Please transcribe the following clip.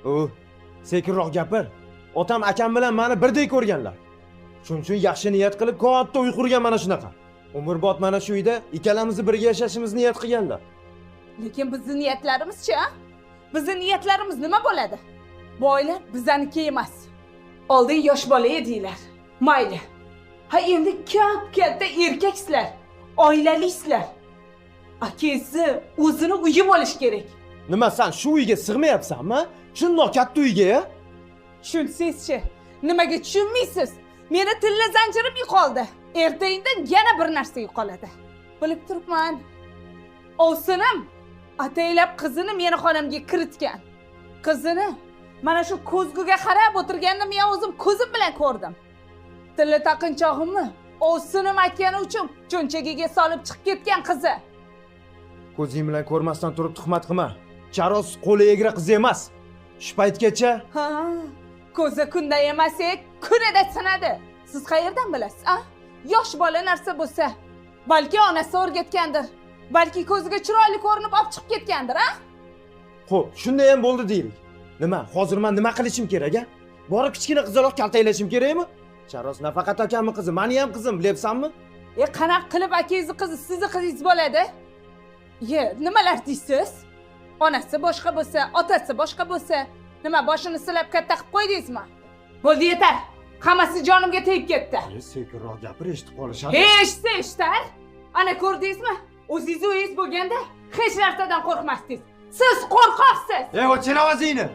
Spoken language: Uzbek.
U, sekinroq gapir. Otam akam bilan mani birdek ko'rganlar. Shuning uchun yaxshi niyat qilib katta uy qurgan mana shunaqa. Umrbod mana shu uyda ikkalamizni birga yashashimizni niyat qilganlar. Lekin bizni niyatlarimiz-chi, a? Bizni niyatlarimiz nima bo'ladi? Bu oila bizaniki emas. Oldin yosh bola edinglar. Mayli. Ha, endi kap-katta erkaksizlar, oilalisizlar. Akangizni o'zini uyi bo'lishi kerak. Nima, san shu uyga sig'mayapsanmi? Shundoq katta uyga, ya? Tushunsangiz-chi, nimaga tushunmaysiz? Meni tilla zanjirim yo'qoldi. Erta-indin yana bir narsa yo'qoladi. Bilib turibman. Ovsinim ataylab qizini meni xonamga kiritgan. Qizini mana shu ko'zguga qarab o'tirganini men o'zim ko'zim bilan ko'rdim. Tilla taqinchog'imni ovsinim aytgani uchun cho'nchagiga solib chiqib ketgan qizi. Ko'zing bilan ko'rmasdan turib tuhmat qilma. Charos qo'li egri qiz emas. Shu paytgacha Ha, ko'zi kunda emas, kunida sinadi. Siz qayerdan bilasiz, a? Yosh bola narsa bo'lsa, balki onasi o'rgatgandir. Balki ko'ziga chiroyli ko'rinib olib chiqib ketgandir, a? Xo'p, shunday ham bo'ldi deylik. Nima, hozir men nima qilishim kerak, a? Borib kichkina qizaloq kaltaklashim kerakmi? Charos nafaqat akamni qizi, mani ham qizim, bilyapsanmi? Qanaqa qilib akangizni qizi sizni qizingiz bo'ladi? Ye, nimalar deysiz? Onasi boshqa bo'lsa, otasi boshqa bo'lsa, nima boshini silab katta qilib qo'ydingizmi? Bo'ldi, yetar. Hammasi jonimga tegib ketdi. Sekinroq gapir, eshitib qolishadi. Eshitsa eshitar. Ana ko'rdingizmi? O'zingiz uyingiz bo'lganda hech narsadan qo'rqmasdingiz. Siz qo'rqoqsiz. Ey, o'chir ovozingni.